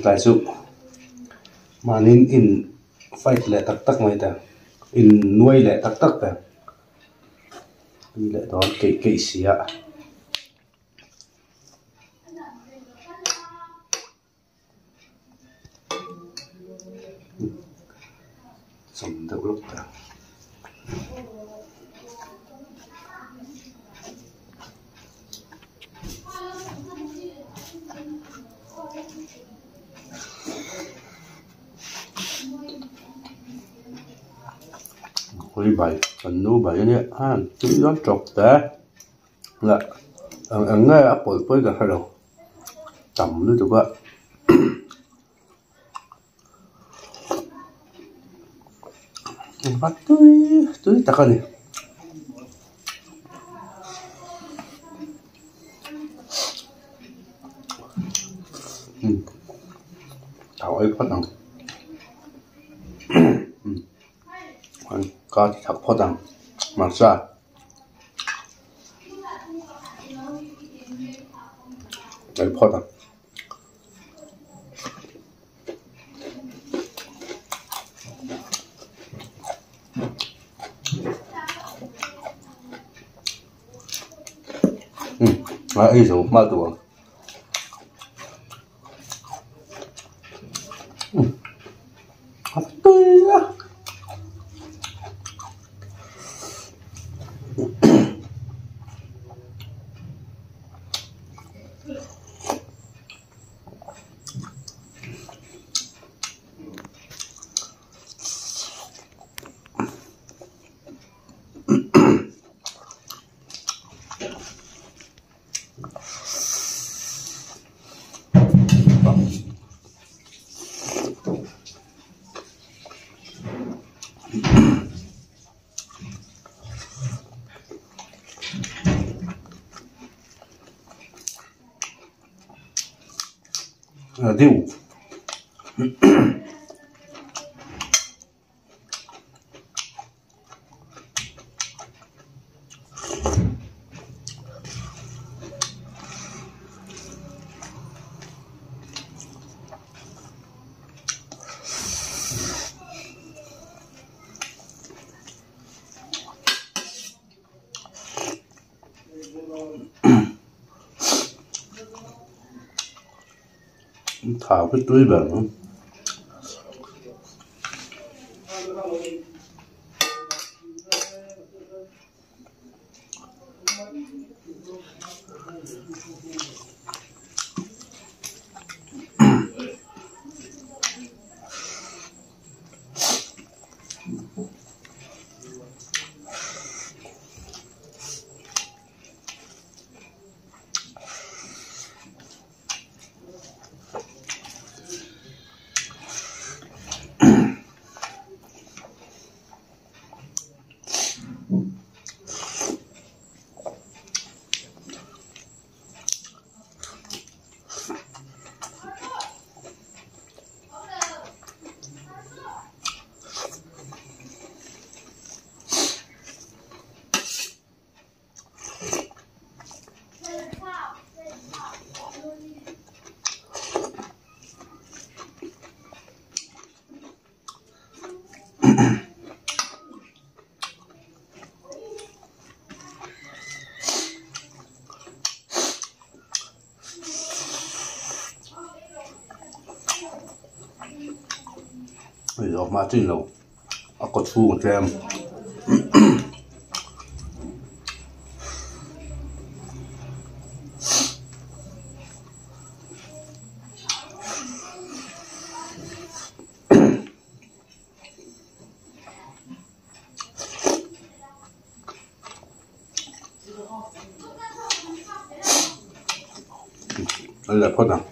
tlai chu mahniin in fight leh tak tak mai ta in nuai leh tak tak ta tui leh dawn keih keih si a. Chawm deuh lawk ta. Khawi bai kan nu bai a nia a tui dawn tawp te. Lah eng eng nge a pawlh pawi ka hre lo tam lutuk a engvat tui tui tak a ni. Thau ei phawt ang ka ti thak phawt ang hmarcha. Ei phawt ang. A ei zo hma duh ang. A tui a. 第五。Thau cái tui ber. Hei zawk hma chin lo a kaw chhung a tlem. A leh phawt ang.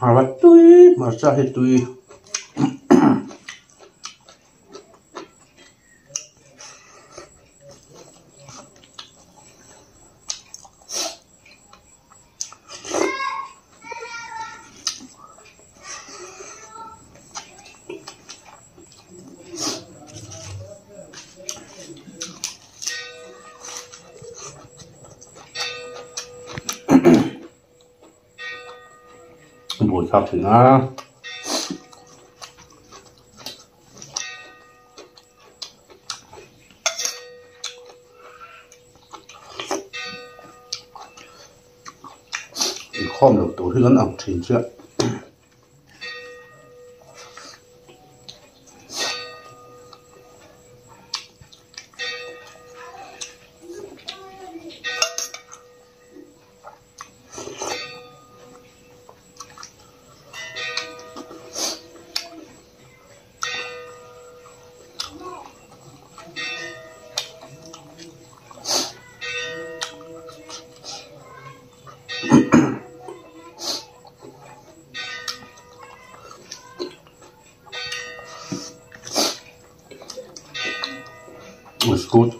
A va tui hmarcha hi tui. Buaithlak thin a. Inkhawm loh tur hi kan ang thin chiah. It's good.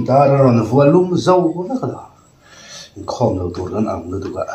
Dar a rawn vuah lum zo vek a inkhawm lo tur kan ang lutuk a.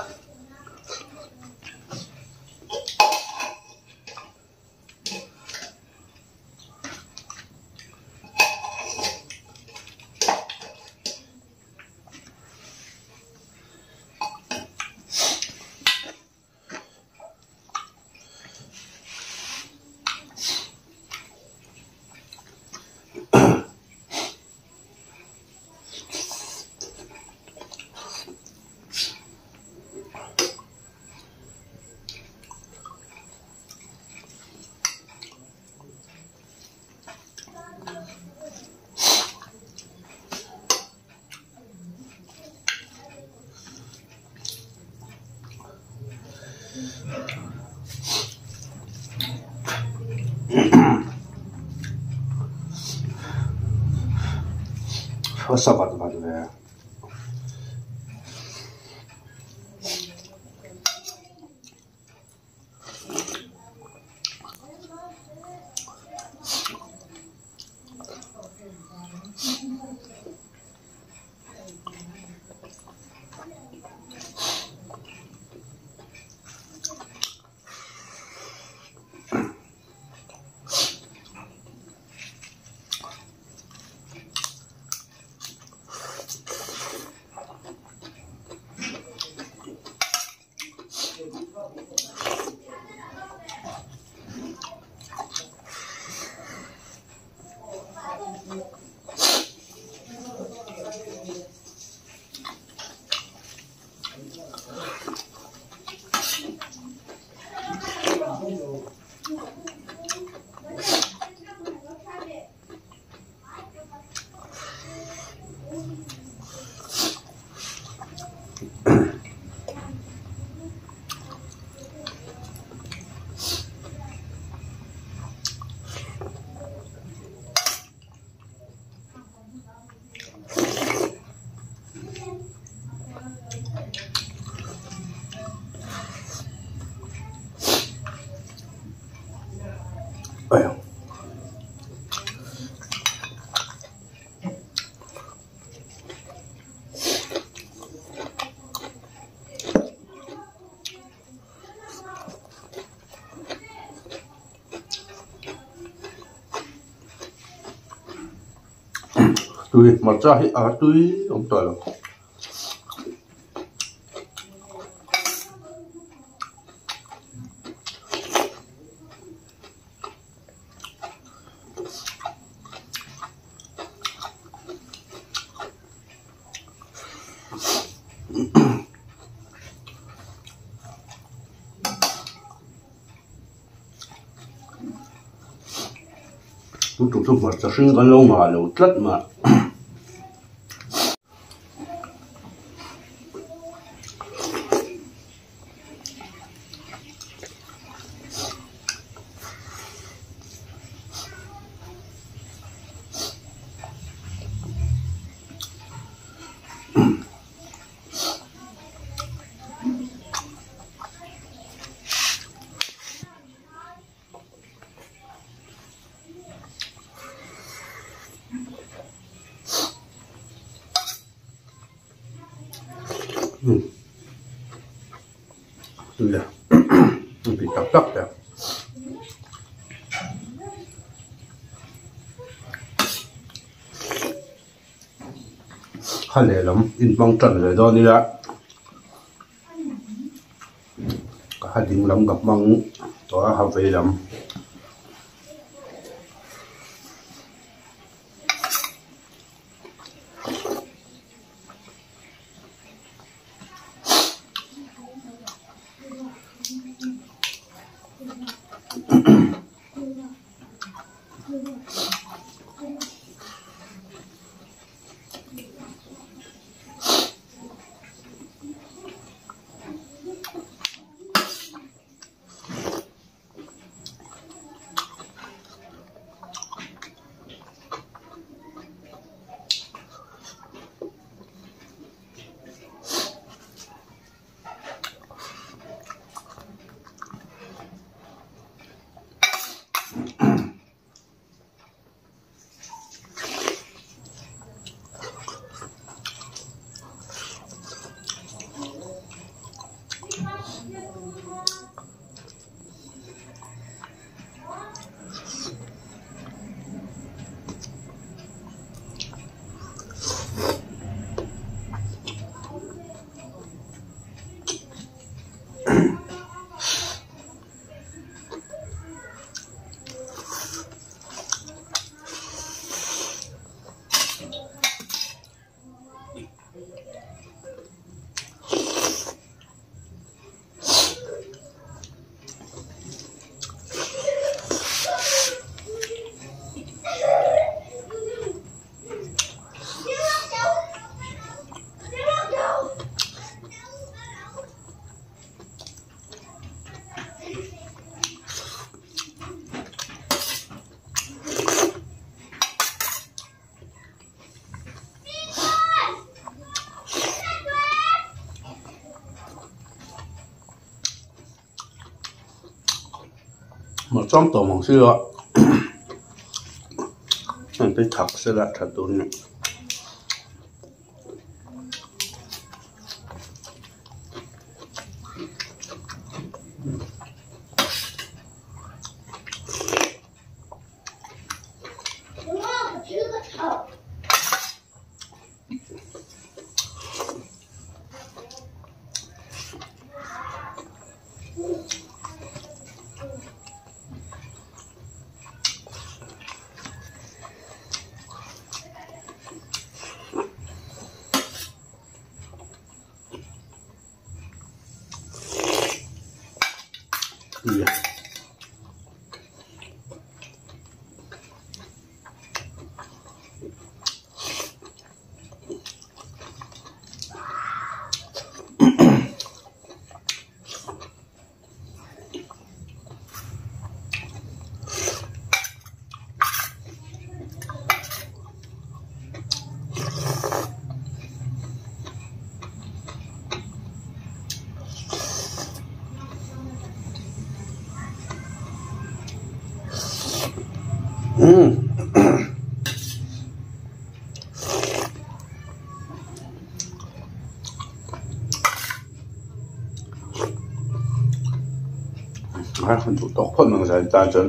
Sa vat vat ve. Tui hmarcha hi a tui awm tawh lo. Lutuk chu hmarcha hring kan lo ngah lo tlat mah. Tui a tui tak tak te. Kha lehlam inhmang tan ve dawn ila ka ha ding lam ka hmang tawh a ha vei lam. Mah chuan tawm ang si a an ti thak sela tha tur a ni. A han duh tawk phawt mang zan tan chuan.